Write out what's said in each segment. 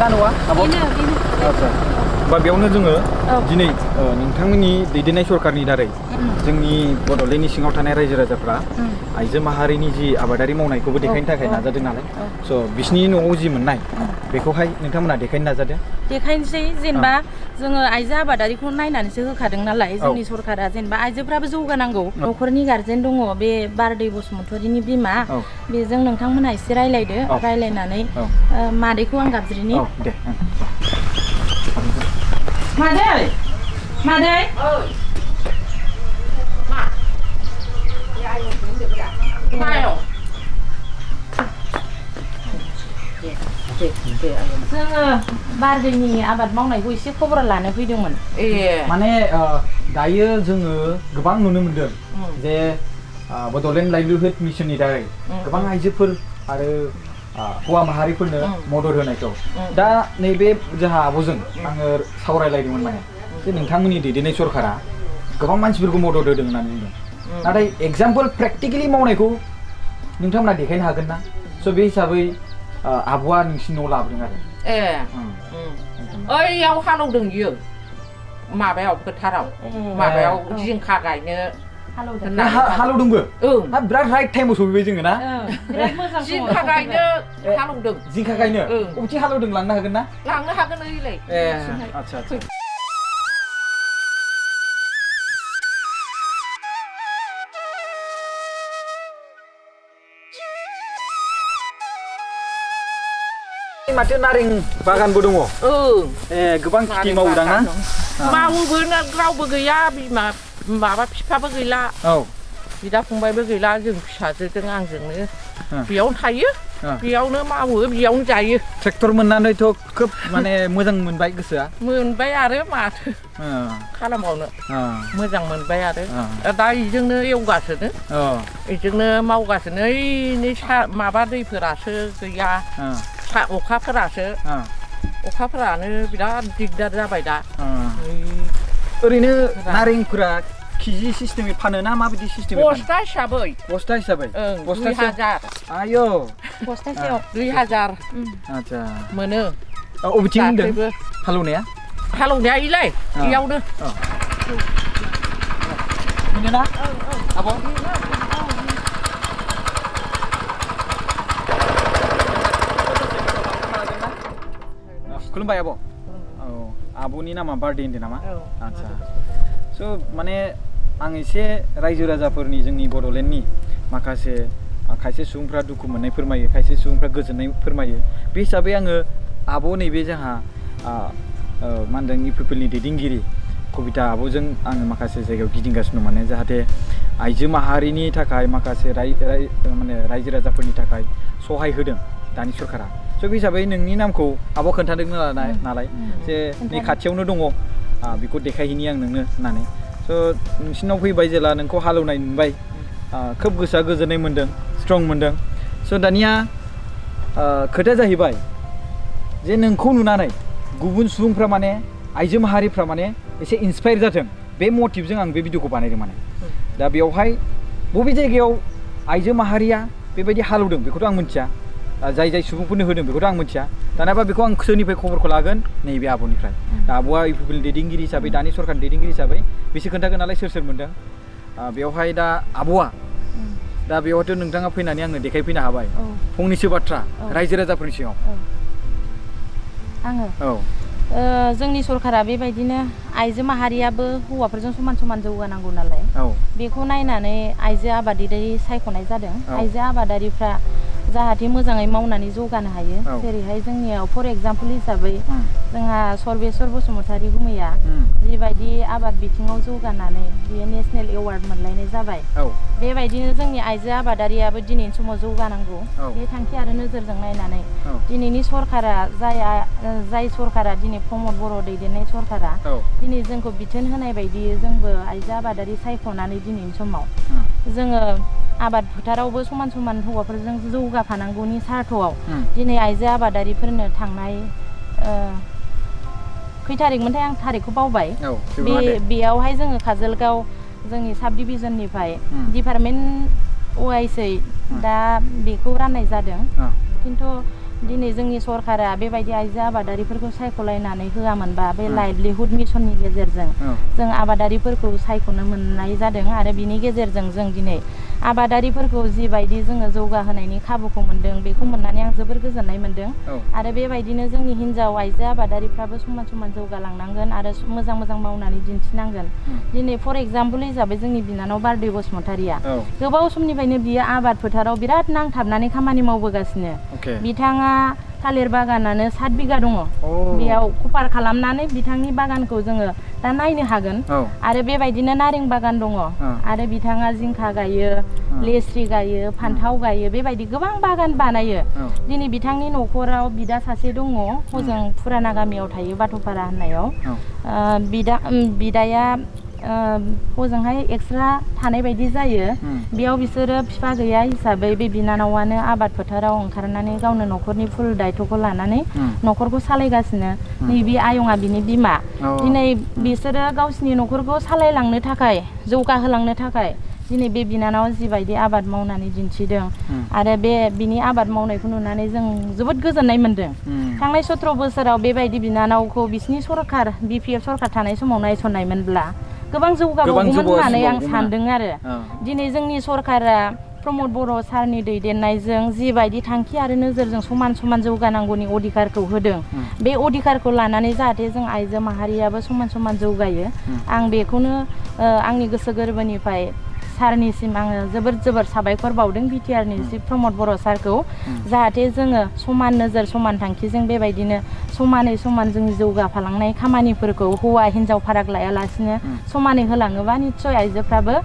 ना न'आ आब'? आदसा होमबा बेयावनो जोङो दिनै नोंथांमोननि दैदेननाय सरकारनि दारै जोंनि बड'लेण्डनि सिङाव थानाय रायजो राजाफ्रा आइजो माहारिनि जि आबादारि मावनायखौबो देखायनो थाखाय नाजादों नालाय स' बिसिनि न'आव जि मोननाय बेखौहाय नोंथांमोना देखायनो नाजादों देखायनोसै जेनेबा जोङो आइजो आबादारिखौ नायनानैसो होखादों नालाय जोंनि सरकारा जेनेबा आइजोफ्राबो जौगानांगौ न'खरनि गार्जेन दङ बे बारदै बसुमतारिनि बिमा बेजों नोंथांमोनहा एसे रायलायदो रायलायनानै मादैखौ आं गाबज्रिनि दे मादै मादै जोङो बारदैनि आबाद मावनायखौ एसे खबर लानो फैदोंमोन माने दायो जोङो गोबां नुनो मोनदों जे बड'लेण्ड लाइभलिहुड मिशननि दारै गोबां आइजोफोर आरो हौवा माहारिफोरनो मदद होनायखौ दा नैबे जोंहा आब'जों आङो सावरायलायदोंमोन माने जे नोंथांमोननि दैदेननाय सरकारा गोबां मानसिफोरखौ मदद होदों होननानै बुंदों नाथाय एग्जाम्पल प्रेक्टिकेलि मावनायखौ नोंथांमोना देखायनो हागोन ना स' बे हिसाबै आब'आ नोंसिनि न'आव लाबोदों आरो ओइयाव हालौदों बियो माबायाव फोथाराव माबायाव जिंखा गायनो हालौदोंबो बिराद राइट टाइमाव सफैबाय जोङो ना जिंखा गायनो हालौदों जिंखा गायनो बबेथिं हालौदों लांनो हागोन ना लांनो हागोन ओइलाय आदसा माथो नारें बागानबो दङ गोबां खेथि मावोदां ना मावोबो रावबो गैया बिमा माबा बिफाबो गैला बिदा फंबायबो गैला जों फिसाजोजों आंजोंनो बेयावनो थायो बेयावनो मावो बेयावनो जायो ट्रेक्टर मोननानैथ' खोब माने मोजां मोनबाय गोसोआ मोनबाय आरो माथो खालामबावनो मोजां मोनबाय आरो दा बेजोंनो एवगासिनो बेजोंनो मावगासिनो ओइ माबा दैफोरासो गैया अखाफोरानो बिराद दिगदार जाबाय दा ओरैनो नारेंफोरा केजि सिस्टेमै फानो ना माबायदि सिस्टेमै बस्ता हिसाबै 2000 आयो बस्तासेयाव 2000 आदसा मोनो अबेथिं होनदों हालौनाया इलाय इयावनो मोनोना आब' खुलुमबाय आब' आब'नि नामा बारदे होनदों नामा आदसा स' माने आं एसे रायजो राजाफोरनि जोंनि बड'लेण्डनि माखासे खायसे सुबुंफ्रा दुखु मोननाय फोरमायो खायसे सुबुंफ्रा गोजोननाय फोरमायो बे हिसाबै आङो आब' नैबे जोंहा मा होनदों इउपिपिएलनि दैदेनगिरि कबिता आब'जों आङो माखासे जायगायाव गिदिंगासिनो दं माने जाहाथे आइजो माहारिनि थाखाय माखासे माने रायजो राजाफोरनि थाखाय सहाय होदों दानि सरकारा स' बे हिसाबै नोंनि नामखौ आब' खोन्थादों नालाय जे नै खाथियावनो दङ बेखौ देखायहैनि आं नोंनो होननानै स' नोंसिनाव फैबाय जेला नोंखौ हालेवनाय नुबाय खोब गोसोआ गोजोननाय मोन्दों स्ट्रं मोन्दों स' दानिया खोथाया जाहैबाय जे नोंखौ नुनानै गुबुन सुबुंफ्रा माने आइजो माहारिफ्रा माने एसे इन्सपायार जाथों बे मटिभजों आं बे भिडिअखौ बानायदों माने दा बेवहाय बबे जायगायाव आइजो माहारिया बेबायदि हालेवदों बेखौथ' आं मिथिया जाय सुबुंफोरनो होदों बेखौथ' आं मिथिया दानाबा बेखौ आं सोरनिफ्राय खबरखौ लागोन नैबे आब'निफ्राय दा आब'आ इउपिपिएल दैदेनगिरि हिसाबै दानि सरकारनि दैदेनगिरि हिसाबै बिसोर खोन्थागोन नालाय सोर मोन्दों बेवहाय दा आब'आ दा बेवहायथ' नोंथाङा फैनानै आंनो देखायफैनो हाबाय फंनैसो बाथ्रा रायजो राजाफोरनि सिगाङाव आङो जोंनि सरकारा बेबायदिनो आइजो माहारियाबो हौवाफोरजों समान समान जौगानांगौ नालाय बेखौ नायनानै आइजो आबादारि सायख'नाय जादों आइजो आबादारिफ्रा जाहाथे मोजाङै मावनानै जौगानो हायो जेरैहाय जोंनियाव फर एग्जाम्पल हिसाबै जोंहा सर्बेस्वर बसुमतारी गुमैया जिबायदि आबाद बिथिङाव जौगानानै बियो नेसनेल एवार्ड मोनलायनाय जाबाय बेबायदिनो जोंनि आइजो आबादारियाबो दिनैनि समाव जौगानांगौ बे थांखि आरो नोजोरजों नायनानै दिनैनि सरकारा जाय सरकारा दिनै प्रमद बर' दैदेननाय सरकारा दिनै जोंखौ बिथोन होनाय बायदियै जोंबो आइजो आबादारि सायख'नानै दिनैनि समाव जोङो आबाद फोथारावबो समान समान हौवाफोरजों जौगाफानांगौनि सार्थआव दिनै आइजो आबादारिफोरनो थांनाय खै थारिखमोनथाय आं थारिखखौ बावबाय बेयावहाय जोङो काजलगाव जोंनि साब डिभिजननिफ्राय डिपार्टमेन्ट वाइसै दा बेखौ राननाय जादों खिन्थु दिनै जोंनि सरकारा बेबायदि आइजो आबादारिफोरखौ सायख'लायनानै होआमोनबा बे लाइभलिहुड मिसननि गेजेरजों जों आबादारिफोरखौ सायख'नो मोननाय जादों आरो बिनि गेजेरजों जों दिनै आबादारिफोरखौ जिबायदि जोङो जौगाहोनायनि खाबुखौ मोनदों बेखौ मोननानै आं जोबोर गोजोननाय मोनदों आरो बेबायदिनो जोंनि हिन्जाव आइजो आबादारिफ्राबो समान समान जौगालांनांगोन आरो मोजां मोजां मावनानै दिन्थिनांगोन दिनै फर एग्जाम्पल हिसाबै जोंनि बिनानाव बारदै बसुमतारिया गोबाव समनिफ्रायनो बियो आबाद फोथाराव बिराद नांथाबनानै खामानि मावबोगासिनो बिथाङा थालिर बागानानो 7 बिगा दङ बेयाव कभार खालामनानै बिथांनि बागानखौ जोङो दा नायनो हागोन आरो बेबायदिनो नारें बागान दङ आरो बिथाङा जिंखा गायो लेस्रि गायो फान्थाव गायो बेबायदि गोबां बागान बानायो दिनै बिथांनि न'खराव बिदा सासे दङ हजों फुराना गामियाव थायो बाथ'पारा होननायाव बिदाया हजोंहाय एक्सट्रा थानाय बायदि जायो बेयाव बिसोरो बिफा गैया हिसाबै बे बिनानावानो आबाद फोथाराव ओंखारनानै गावनो न'खरनि फुल दायथ'खौ लानानै न'खरखौ सालायगासिनो नैबे आयंआ बिनि बिमा दिनै बिसोरो गावसिनि न'खरखौ सालायलांनो थाखाय जौगाहोलांनो थाखाय दिनै बे बिनानावा जिबायदि आबाद मावनानै दिन्थिदों आरो बिनि आबाद मावनायखौ नुनानै जों जोबोद गोजोननाय मोनदों थांनाय 17 बोसोराव बेबायदि बिनानावखौ बिसिनि सरकार BPF सरकार थानाय समाव नायसननायमोनब्ला गोबां जौगाबावगौमोन होननानै आं सानदों आरो दिनै जोंनि सरकारा प्रमद बर' सारनि दैदेननायजों जिबायदि थांखि आरो नोजोरजों समान समान जौगानांगौनि अधिकारखौ होदों बे अधिकारखौ लानानै जाहाथे जों आइजो माहारियाबो समान समान जौगायो आं बेखौनो आंनि गोसो गोरबोनिफ्राय सारनिसिम आङो जोबोर साबायखर बावदों बिटिआरनि प्रमद बर' सारखौ जाहाथे जोङो समान नोजोर समान थांखिजों बेबायदिनो समानै समान जोंनि जौगाफालांनाय खामानिफोरखौ हौवा हिन्जाव फाराग लायालासिनो समानै होलाङोबा निस्सय आइजोफ्राबो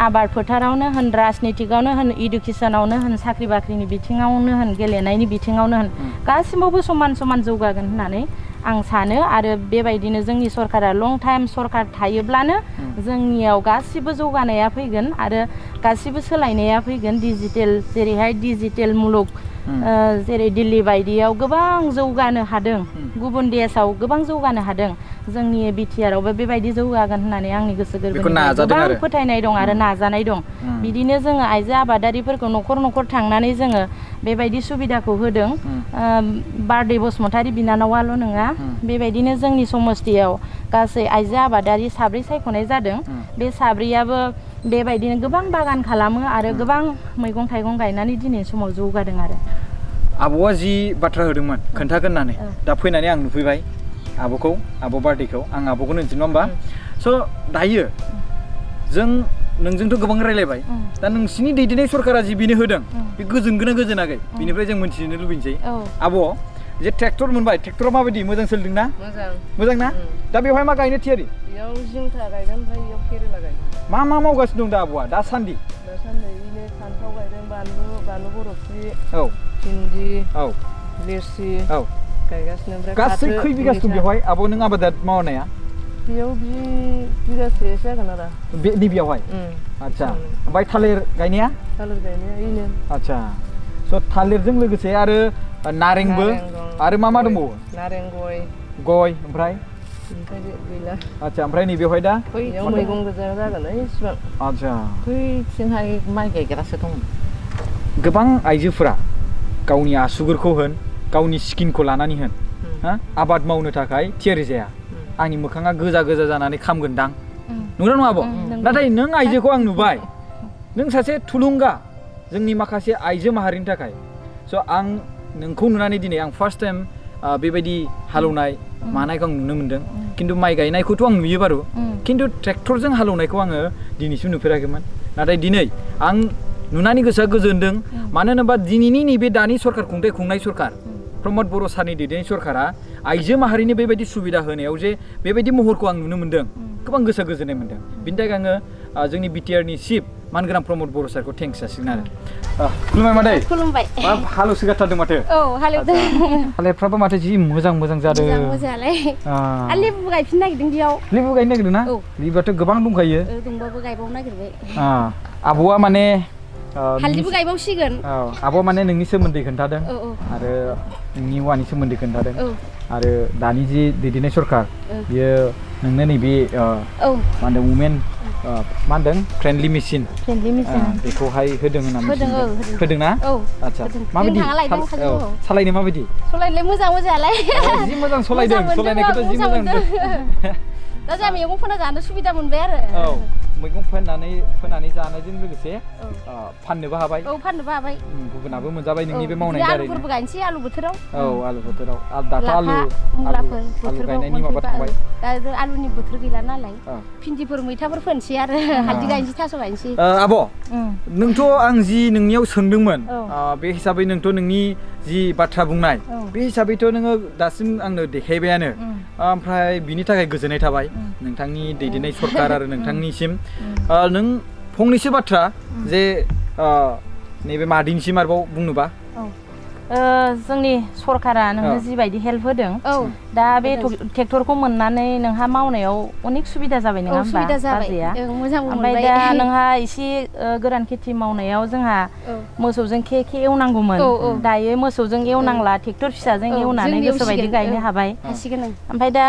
आबाद फोथारावनो होन राजनितिकआवनो होन इडुकेसनावनो होन साख्रि बाख्रिनि बिथिङावनो होन गेलेनायनि बिथिङावनो होन गासिबावबो समान समान जौगागोन होननानै आं सानो आरो बेबायदिनो जोंनि सरकारा लं टाइम सरकार थायोब्लानो जोंनियाव गासिबो जौगानाया फैगोन आरो गासिबो सोलायनाया फैगोन डिजिटेल जेरैहाय डिजिटेल मुलुग जेरै दिल्ली बायदियाव गोबां जौगानो हादों गुबुन देशाव गोबां जौगानो हादों जोंनि बिटिआरावबो बेबायदि जौगागोन होननानै आंनि गोसो गोरबोनिफ्राय गोबां फोथायनाय दं आरो नाजानाय दं बिदिनो जोङो आइजो आबादारिफोरखौ न'खर न'खर थांनानै जोङो बेबायदि सुबिदाखौ होदों बारदै बसुमतारी बिनानावाल' नङा बेबायदिनो जोंनि समस्थियाव गासै आइजो आबादारि 7 सायख'नाय जादों बे 7याबो बेबायदिनो गोबां बागान खालामो आरो गोबां मैगं थाइगं गायनानै दिनैनि समाव जौगादों आरो आब'आ जि बाथ्रा होदोंमोन खोन्थागोन होननानै दा फैनानै आं नुफैबाय आब'खौ आब' बारदैखौ आं आब'खौनो होनसै नङा होमबा स' दायो जों नोंजोंथ' गोबां रायलायबाय दा नोंसिनि दैदेननाय सरकारा जि बेनो होदों बे गोजोनगोना गोजोनाखै बिनिफ्राय जों मोनथिनो लुबैनोसै आब' जे ट्रेक्टर मोनबाय ट्रेक्टरा माबायदि मोजां सोलिदों ना मोजां ना दा बेवहाय मा गायनो थियारि बेयाव जिंखा गायगोन ओमफ्राय बेयाव केरेला गायगोन मा मावगासिनो दं दा आब'आ दासान्दि बिदिनो फान्थाव गायदों बानलु बरफि भिन्दि लेस्रि गायगासिनो ओमफ्राय गासै खै बिगासो दं बेवहाय आब' नों आबाद मावनाया बेयाव बिगासे जागोन आरो नैबेयावहाय आच्छा ओमफ्राय थालिर गायनाया इनो आच्छा स' थालिरजों लोगोसे आरो नारेंबो आरो मा दंबावो नारें गय ओमफ्राय गैला आच्छा ओमफ्राय नैबेवहाय दा बैयाव मैगं गोजा जागोन इसिबां आच्छा बैथिंहाय माइ गायग्रासो दं गोबां आइजोफोरा गावनि आसुगुरखौ होन गावनि स्किनखौ लानानै होन आबाद मावनो थाखाय थियारि जाया आंनि मोखाङा गोजा जानानै खामगोनदां नंगौना नङा आब' नाथाय नों आइजोखौ आं नुबाय नों सासे थुलुंगा जोंनि माखासे आइजो माहारिनि थाखाय स' आं नोंखौ नुनानै दिनै आं फार्स्ट टाइम बेबायदि हालेवनाय मानायखौ आं नुनो मोन्दों खिन्थु माइ गायनायखौथ' आं नुयो बारु खिन्थु ट्रेक्टरजों हालेवनायखौ आङो दिनैसिम नुफेराखैमोन नाथाय दिनै आं नुनानै गोसोआ गोजोनदों मानो होनोबा दिनैनि नैबे दानि सरकार खुंनाय सरकार प्रमद बर' सारनि दैदेननाय सरकारा आइजो माहारिनि बेबायदि सुबिदा होनायाव जे बेबायदि महरखौ आं नुनो मोन्दों गोबां गोसोआ गोजोननाय मोन्दों बिनि थाखाय आङो जोंनि बिटिआरनि चिफ मानगोनां प्रमद बर' सारखौ थेंक्स जासिगोन आरो खुलुमबाय मादै खुलुमबाय हालौसोगारथारदों माथो हालेवदों थालिरफ्राबो माथो जि मोजां जादों मोजाङालाय लेबु गायफिननो नागिरदों बेयाव लेबु गायनो नागिरदों ना लेबुआथ' गोबां दंखायो दंबाबो गायबावनो नागिरबाय आब'आ माने हालदैबो गायबावसिगोन आब' माने नोंनि सोमोन्दै खोन्थादों आरो नोंनि हौवानि सोमोन्दै खोन्थादों आरो दानि जि दैदेननाय सरकार बियो नोंनो नैबे मा होनदों वुमेन मा होनदों फ्रेन्डलि मेसिन बेखौहाय होदों होनना होदों ना आच्छा माबायदि सालायनो माबायदि सालायनो मोजां मोजाङालाय जि मोजां सालायदों सालायनायखौथ' जि मोजां दा जोंहा मैगं फोना जानो सुबिदा मोनबाय आरो मैगं फोनानै जानायजों लोगोसे फाननोबो हाबाय फाननोबो हाबाय गुबुनाबो मोनजाबाय नोंनि बे मावनाय दारै आलुफोरबो गायनोसै आलु बोथोराव आलु बोथोराव दाथ' आलु गायनायनि माबा थांबाय दा आलुनि बोथोर गैला नालाय भिन्दिफोर मैथाफोर फोनसै आरो हालदै गायनोसै थास' गायनोसै आब' नोंथ' आं जि नोंनियाव सोंदोंमोन बे हिसाबै नोंथ' नोंनि जि बाथ्रा बुंनाय बे हिसाबैथ' नोङो दासिम आंनो देखायबायानो ओमफ्राय बिनि थाखाय गोजोननाय थाबाय नोंथांनि दैदेननाय सरकार आरो नोंथांनिसिम नों फंनैसो बाथ्रा जे नैबे मादैनिसिम आरोबाव बुंनोबा जोंनि सरकारा नोंनो जिबायदि हेल्प होदों दा बे ट्रेक्टरखौ मोननानै नोंहा मावनायाव अनेक सुबिदा जाबाय नङा होमबा बाजैया ओमफ्राय दा नोंहा एसे गोरान खेथि मावनायाव जोंहा मोसौजों खे एवनांगौमोन दायो मोसौजों एवनांला ट्रेक्टर फिसाजों एवनानै गोसोबायदि गायनो हाबाय ओमफ्राय दा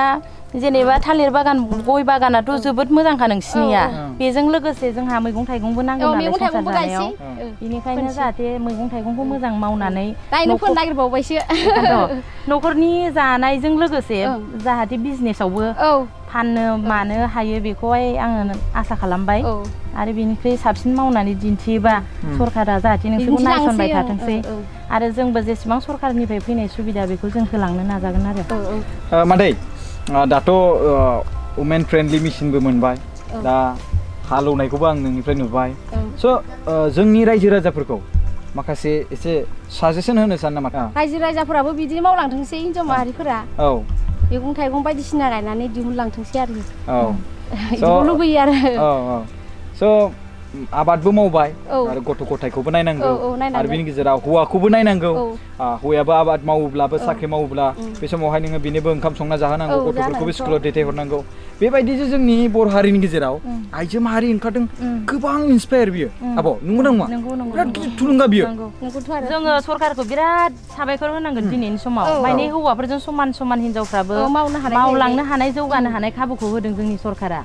जेनेबा थालिर बागान गय बागानाथ' जोबोद मोजांखा नोंसिनिया बेजों लोगोसे जोंहा मैगं थाइगंबो नांगौ नालाय संसार जानायाव बेनिखायनो जाहाथे मैगं थाइगंखौ मोजां मावनानै न'खरनि जानायजों लोगोसे जाहाथे बिजनेसावबो फाननो मानो हायो बेखौहाय आङो आसा खालामबाय आरो बेनिख्रुइ साबसिन मावनानै दिन्थियोबा सरकारा जाहाथे नोंसोरखौ नायसनबाय थाथोंसै आरो जोंबो जेसेबां सरकारनिफ्राय फैनाय सुबिदा बेखौ जों होलांनो नाजागोन आरो मादै दाथ' वुमेन फ्रेन्डलि मेसिनबो मोनबाय दा हालौनायखौबो आं नोंनिफ्राय नुबाय स' जोंनि रायजो राजाफोरखौ माखासे एसे साजेसन होनो सानो नामा रायजो राजाफोराबो बिदिनो मावलांथोंसै हिनजाव माहारिफोरा मैगं थाइगं बायदिसिना गायनानै दिहुनलांथोंसै आरो बिदिखौ लुबैयो आरो स' आबादबो मावबाय आरो गथ' गथायखौबो नायनांगौ आरो बेनि गेजेराव हौवाखौबो नायनांगौ हौवायाबो आबाद मावोब्लाबो साख्रि मावोब्ला बे समावहाय नोङो बेनोबो ओंखाम संना जाहोनांगौ गथ'फोरखौबो स्कुलाव दैथायहरनांगौ बेबायदिसो जोंनि बर' हारिनि गेजेराव आइजो माहारि ओंखारदों गोबां इन्सपायार बियो आब' नंगौ नङा बिराद थुलुंगा बियो जोङो सरकारखौ बिराद साबायखर होनांगोन दिनैनि समाव माने हौवाफोरजों समान समान हिनजावफ्राबो मावलांनो हानाय जौगानो हानाय खाबुखौ होदों जोंनि सरकारा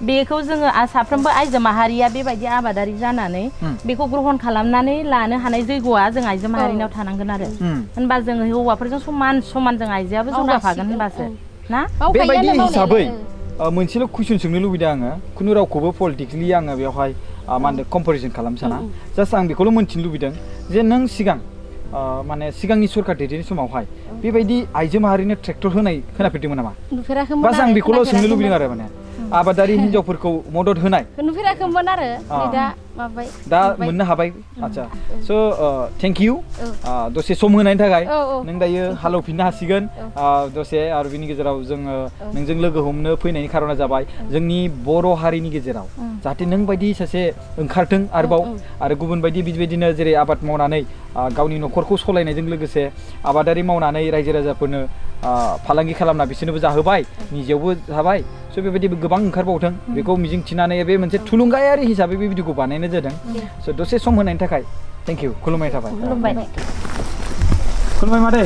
बेखौ जोङो साफ्रोमबो आइजो माहारिया बेबायदि आबादारि जानानै बेखौ ग्रहण खालामनानै लानो हानाय जैग'आ जों आइजो माहारिनाव थानांगोन आरो होनबा जोङो हौवाफोरजों समान समान जों आइजोआबो जौगाफागोन होनबासो ना बेबायदि हिसाबै मोनसेल' कुइसन सोंनो लुबैदों आङो खुनु रावखौबो पलिटिकेलि आङो बेवहाय मा होनदों कम्पेरिजन खालामनो साना जास्ट आं बेखौल' मोनथिनो लुबैदों जे नों सिगां माने सिगांनि सरकार दैदेननाय समावहाय बेबायदि आइजो माहारिनो ट्रेक्टर होनाय खोनाफेरदोंमोन नामा बास आं बेखौल' सोंनो लुबैदों आरो माने आबादारि हिनजावफोरखौ मदद होनाय नुफेराखैमोन आरो दा मोननो हाबाय आच्छा स' थेंक इउ दसे सम होनायनि थाखाय नों दायो हालेवफिननो हासिगोन दसे आरो बिनि गेजेराव जोङो नोंजों लोगो हमनो फैनायनि खारना जाबाय जोंनि बर' हारिनि गेजेराव जाहाथे नों बायदि सासे ओंखारथों आरोबाव आरो गुबुन बायदि बेबायदिनो जेरै आबाद मावनानै गावनि न'खरखौ सालायनायजों लोगोसे आबादारि मावनानै रायजो राजाफोरनो फालांगि खालामना बिसोरनोबो जाहोबाय निजेयावबो जाबाय स' बेबायदि गोबां ओंखारबावथों बेखौ मिजिंथिनानै बे मोनसे थुलुंगायारि हिसाबै बे भिडिअखौ बानायनाय जादों स' दसे सम होनायनि थाखाय थेंक इउ खुलुमनाय थाबाय खुलुमबाय मादै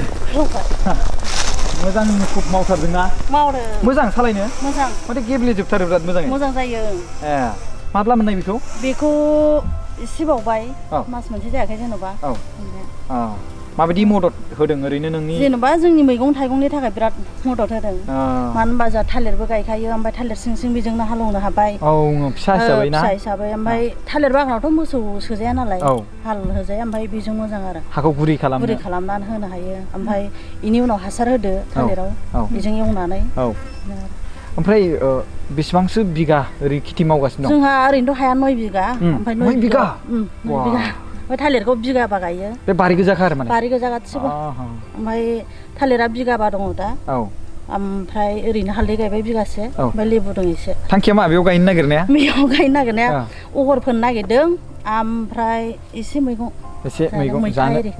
मोजां मुखुब मावथारदोंना मावदों मोजां सालायनो मोजां माथो गेब्लेजोबथारो बिराद मोजां जायो माब्ला मोननाय बेखौ एसे बावबाय मास मोनसे जायाखै जेन'बा माबायदि मदद होदों ओरैनो नोंनि जेन'बा जोंनि मैगं थाइगंनि थाखाय बिराद मदद होदों मानो होनबा जोंहा थालिरबो गायखायो ओमफ्राय थालिर सिं बेजोंनो हालेवनो हाबाय फिसा हिसाबै ओमफ्राय थालिर बागानावथ' मोसौ सोजाया नालाय हाल होजाया ओमफ्राय बेजों मोजां आरो हाखौ गुरै खालामनानै होनो हायो ओमफ्राय बेनि उनाव हासार होदो थालिराव बेजों एवनानै ओमफ्राय बेसेबांसो बिगा ओरै खेथि मावगासिनो दं जोंहा ओरैनोथ' हाया 9 बिगा ओमफ्राय 9 बिगा ओमफ्राय थालिरखौ बिगाबा गायो बे बारि गोजाखा आरो माने बारि गोजा गासिबो ओमफ्राय थालिरा बिगाबा दङ दा ओमफ्राय ओरैनो हालदै गायबाय बिगासे ओमफ्राय लेबु दं एसे थांखिया मा बेयाव गायनो नागिरनाया अगर फोनो नागिरदों ओमफ्राय एसे मैगं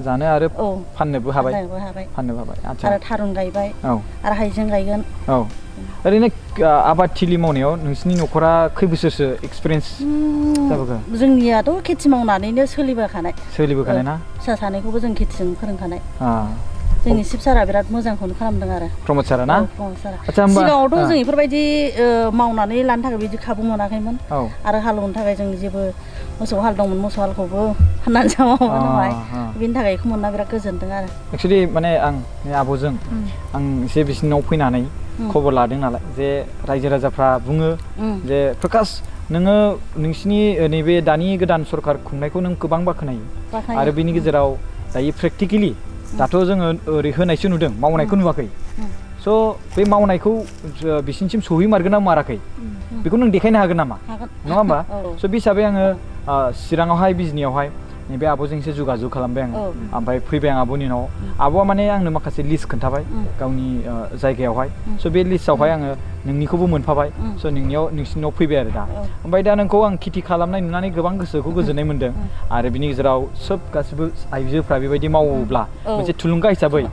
जानो आरो फाननोबो हाबाय आरो थारुन गायबाय आरो हाइजें गायगोन ओरैनो आबाद थिलि मावनायाव नोंसिनि न'खरा खै बोसोरसो एक्सपिरियेन्स जाबोखो जोंनियाथ' खेथि मावनानैनो सोलिबोखानाय ना फिसा सानैखौबो जों खेथिजों फोरोंखानाय जोंनि चिफ सारा बिराद मोजांखौनो खालामदों आरो प्रमद सारा ना प्रमद सारा आच्छा होमबा सिगाङावथ' जों बेफोरबायदि मावनानै लानो थाखाय बिदि खाबु मोनाखैमोन आरो हालेवनो थाखाय जों जेबो मोसौ हाल दंमोन मोसौ हालखौबो फाननानै माबानो हाबाय बिनि थाखाय बेखौ मोनना बिराद गोजोनदों आरो एक्चुअलि माने आं आब'जों आं एसे बिसिनाव फैनानै खबर लादों नालाय जे रायजो राजाफ्रा बुङो जे प्रकाश नोङो नोंसिनि नैबे दानि गोदान सरकार खुंनायखौ नों गोबां बाख्नायो आरो बेनि गेजेराव दायो प्रेक्टिकेलि दाथ' जोङो ओरै होनायसो नुदों मावनायखौ नुवाखै स' बे मावनायखौ बिसिनिसिम सहैमारगोन ना माराखै बेखौ नों देखायनो हागोन नामा नङा होमबा स' बे हिसाबै आङो चिराङावहाय बिजनियावहाय नैबे आब'जों एसे जगाजग खालामबाय आङो ओमफ्राय फैबाय आं आब'नि उनाव आब'आ माने आंनो माखासे लिस्ट खोन्थाबाय गावनि जायगायावहाय स' बे लिस्टआवहाय आङो नोंनिखौबो मोनफाबाय स' नोंसिनाव फैबाय आरो दा ओमफ्राय दा नोंखौ आं खेथि खालामनाय नुनानै गोबां गोसोखौ गोजोननाय मोन्दों आरो बिनि गेजेराव सोब गासिबो आइजोफ्रा बेबायदि मावोब्ला मोनसे थुलुंगा हिसाबै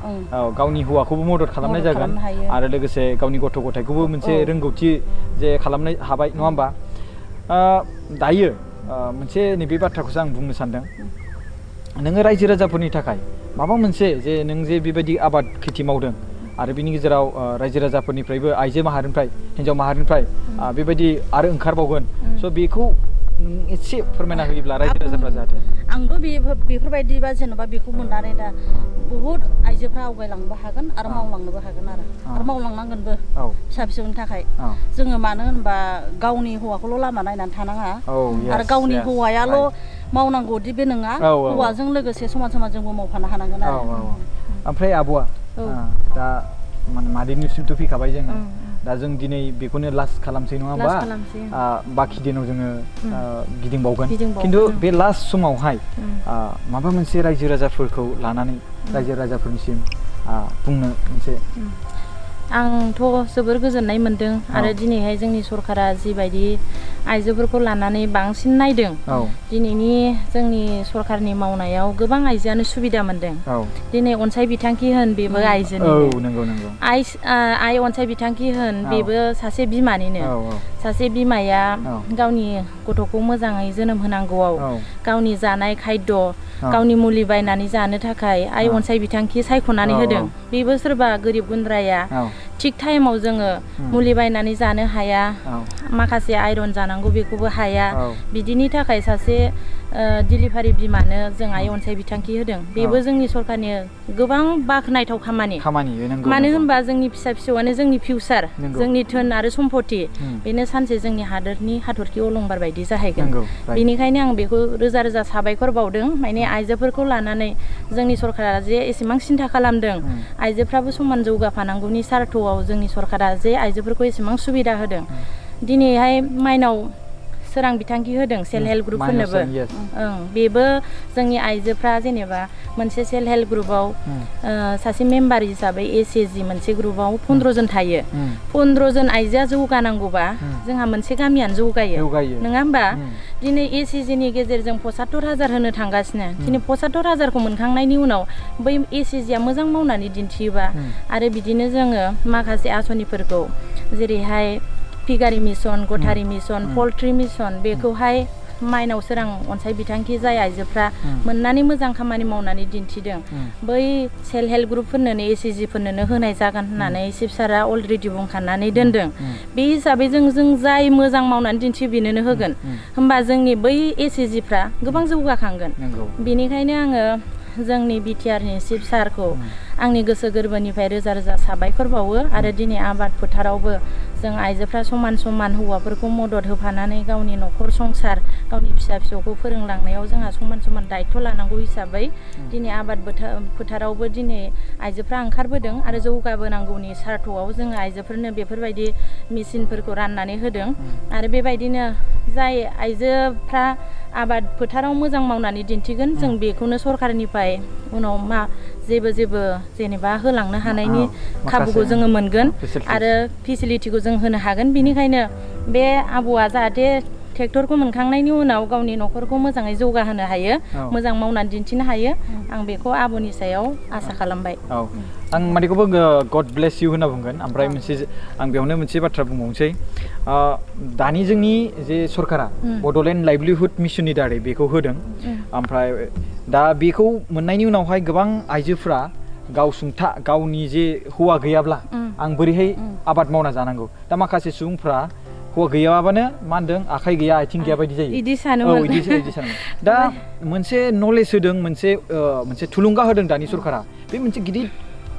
गावनि हौवाखौबो मदद खालामनाय जागोन आरो लोगोसे गावनि गथ' गथायखौबो मोनसे रोंगौथि जे खालामनो हाबाय नङा होमबा दायो मोनसे नैबे बाथ्राखौसो आं बुंनो सानदों नोङो रायजो राजाफोरनि थाखाय माबा मोनसे जे नों जे बेबायदि आबाद खेथि मावदों आरो बिनि गेजेराव रायजो राजाफोरनिफ्रायबो आइजो माहारिनिफ्राय हिन्जाव माहारिनिफ्राय बेबायदि आरो ओंखारबावगोन स' बेखौ एसे फोरमायना होयोब्ला रायजो राजाफ्रा जाहाथे आंथ' बेफोरबायदिबा जेनेबा बेखौ मोननानै दा बहुद आइजोफ्रा आवगायलांनोबो हागोन आरो मावलांनोबो हागोन आरो मावलांनांगोनबो फिसा फिसौनि थाखाय जोङो मानो होनबा गावनि हौवाखौल' लामा नायनानै थानाङा आरो गावनि हौवायाल' मावनांगौदि बे नङा हौवाजों लोगोसे समान समान जोंबो मावफानो हानांगोन आरो ओमफ्राय आब'आ दा मादैनिसिमथ' फैखाबाय जोङो दा जों दिनै बेखौनो लास्ट खालामसै नङा होमबा बाखि दिनाव जोङो गिदिंबावगोन खिन्थु बे लास्ट समावहाय माबा मोनसे रायजो राजाफोरखौ लानानै रायजो राजाफोरनिसिम बुंनो मोनसे आंथ' जोबोर गोजोननाय मोन्दों आरो दिनैहाय जोंनि सरकारा जिबायदि आइजोफोरखौ लानानै बांसिन नायदों दिनैनि जोंनि सरकारनि मावनायाव गोबां आइजोआनो सुबिदा मोन्दों दिनै अनसाय बिथांखि होन बेबो आइजोनिनो आइ अनसाय बिथांखि होन बेबो सासे बिमानिनो सासे बिमाया गावनि गथ'खौ मोजाङै जोनोम होनांगौआव गावनि जानाय खायद गावनि मुलि बायनानै जानो थाखाय आइ अनसाय बिथांखि सायख'नानै होदों बेबो सोरबा गोरिब गुन्द्राया थिग टाइमाव जोङो मुलि बायनानै जानो हाया माखासे आइरन जानांगौ बेखौबो हाया बिदिनि थाखाय सासे डिलिभारि बिमानो जों आइ अनसाय बिथांखि होदों बेबो जोंनि सरकारनि गोबां बाख्नायथाव खामानि मानो होनबा जोंनि फिसा फिसौआनो जोंनि फिउचार जोंनि धोन आरो सम्पति बेनो सानसे जोंनि हादोरनि हाथरखि अलंबार बायदि जाहैगोन बेनिखायनो आं बेखौ रोजा रोजा साबायखर बावदों माने आइजोफोरखौ लानानै जोंनि सरकारा जे एसेबां सिन्था खालामदों आइजोफ्राबो समान जौगाफानांगौनि सार्थआव जोंनि सरकारा जे आइजोफोरखौ एसेबां सुबिदा होदों दिनैहाय माइनाव सोरां बिथांखि होदों सेल्फ हेल्प ग्रुपफोरनोबो बेबो जोंनि आइजोफ्रा जेनेबा मोनसे सेल्फ हेल्प ग्रुपआव सासे मेम्बार हिसाबै एसएसजि मोनसे ग्रुपआव 15 जन थायो 15 जन आइजोआ जौगानांगौबा जोंहा मोनसे गामियानो जौगायो नङा होमबा दिनै एसएसजिनि गेजेरजों 75,000 होनो थांगासिनो दिनै 75,000खौ मोनखांनायनि उनाव बै एसएसजिया मोजां मावनानै दिन्थियोबा आरो बिदिनो जोङो माखासे आसनिफोरखौ जेरैहाय फिगारि मिसन गथारि मिसन पल्ट्रि मिसन बेखौहाय माइनाव सोरां अनसाय बिथांखि जाय आइजोफ्रा मोननानै मोजां खामानि मावनानै दिन्थिदों बै सेल्फ हेल्प ग्रुपफोरनोनो एसएसजिफोरनोनो होनाय जागोन होननानै चिफ सारा अलरेडि बुंखानानै दोनदों बे हिसाबै जों जाय मोजां मावनानै दिन्थियो बेनोनो होगोन होमबा जोंनि बै एसएसजिफ्रा गोबां जौगाखांगोन बेनिखायनो आङो जोंनि बिटिआरनि चिफ सारखौ आंनि गोसो गोरबोनिफ्राय रोजा रोजा साबायखर बावो आरो दिनै आबाद फोथारावबो जों आइजोफ्रा समान समान हौवाफोरखौ मदद होफानानै गावनि न'खर संसार गावनि फिसा फिसौखौ फोरोंलांनायाव जोंहा समान समान दायथ' लानांगौ हिसाबै दिनै आबाद फोथारावबो दिनै आइजोफ्रा ओंखारबोदों आरो जौगाबोनांगौनि सार्थआव जोङो आइजोफोरनो बेफोरबायदि मेसिनफोरखौ राननानै होदों आरो बेबायदिनो जाय आइजोफ्रा आबाद फोथाराव मोजां मावनानै दिन्थिगोन जों बेखौनो सरकारनिफ्राय उनाव जेबो जेनेबा होलांनो हानायनि खाबुखौ जोङो मोनगोन आरो फेसिलिटिखौ जों होनो हागोन बेनिखायनो बे आबौआ जाहाथे ट्रेक्टरखौ मोनखांनायनि उनाव गावनि न'खरखौ मोजाङै जौगाहोनो हायो मोजां मावनानै दिन्थिनो हायो आं बेखौ आबौनि सायाव आसा खालामबाय आं मानेखौबो गड ब्लेस इउ होनना बुंगोन ओमफ्राय मोनसे आं बेयावनो मोनसे बाथ्रा बुंबावनोसै दानि जोंनि जे सरकारा बड'लेण्ड लाइभलिहुड मिसननि दारै बेखौ होदों ओमफ्राय दा बेखौ मोननायनि उनावहाय गोबां आइजोफ्रा गावसुंथा गावनि जे हौवा गैयाब्ला आं बोरैहाय आबाद मावना जानांगौ दा माखासे सुबुंफ्रा हौवा गैयाबानो मा होनदों आखाइ गैया आथिं गैया बायदि जायो इदि सानोमोन इदि सानोमोन दा मोनसे नलेज होदों मोनसे थुलुंगा होदों दानि सरकारा बे मोनसे गिदिर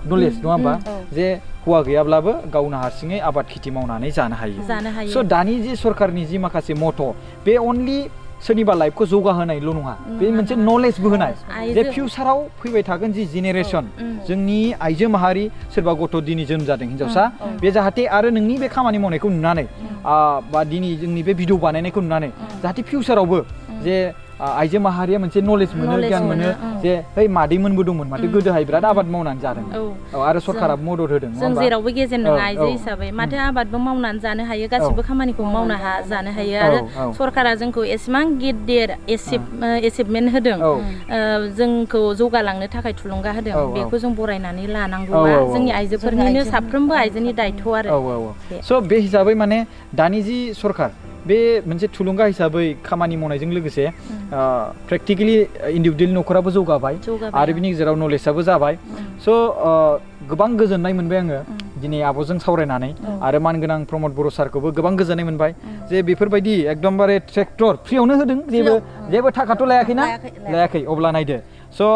नलेज नङा होमबा जे हौवा गैयाब्लाबो गावनो हारसिङै आबाद खेथि मावनानै जानो हायो स' दानि जे सरकारनि जि माखासे मथ' बे अनलि सोरनिबा लाइफखौ जौगाहोनायल' नङा बे मोनसे नलेजबो होनाय जे फिउचाराव फैबाय थागोन जि जेनेरेसन जोंनि आइजो माहारि सोरबा गथ' दिनै जोनोम जादों हिनजावसा बे जाहाथे आरो नोंनि बे खामानि मावनायखौ नुनानै बा दिनै जोंनि बे भिडिअ बानायनायखौ नुनानै जाहाथे फिउचारावबो जे आइजो माहारिया मोनसे नलेज मोनो गियान मोनो जे है मादैमोनबो दंमोन माथो गोदोहाय बिराद आबाद मावनानै जादों आरो सरकाराबो मदद होदों जों जेरावबो गेजेर नङा आइजो हिसाबै माथो आबादबो मावनानै जानो हायो गासिबो खामानिखौ मावनो जानो हायो आरो सरकारा जोंखौ एसेबां गिदिर एसिभमेन्ट होदों जोंखौ जौगालांनो थाखाय थुलुंगा होदों बेखौ जों बरायनानै लानांगौआ जोंनि आइजोफोरनिनो साफ्रोमबो आइजोनि दायथ' आरो स' बे हिसाबै माने दानि जि सरकार बे मोनसे थुलुंगा हिसाबै खामानि मावनायजों लोगोसे प्रेक्टिकेलि इन्डिभिजुवेल न'खराबो जौगाबाय आरो बिनि गेजेराव नलेजआबो जाबाय स' गोबां गोजोननाय मोनबाय आङो दिनै आब'जों सावरायनानै आरो मानगोनां प्रमद बर' सारखौबो गोबां गोजोननाय मोनबाय जे बेफोरबायदि एकदमबारे ट्रेक्टर फ्रियावनो होदों जेबो थाखाथ' लायाखै अब्ला नायदो स'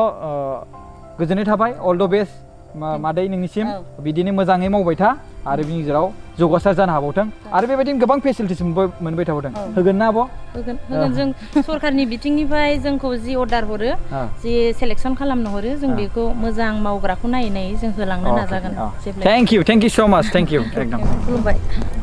गोजोननाय थाबाय अल द बेस्ट मादै नोंनिसिम बिदिनो मोजाङै मावबाय था आरो बिनि गेजेराव जौगासार जानो हाबावथों आरो बेबायदिनो गोबां फेसिलिटिस मोनबाय थाबावथों होगोन ना आब' होगोन जों सरकारनि बिथिंनिफ्राय जोंखौ जि अर्डार हरो जि सेलेक्सन खालामनो हरो जों बेखौ मोजां मावग्राखौ नायै जों होलांनो नाजागोन थेंक इउ स' माच थेंक इउ एकदम खुलुमबाय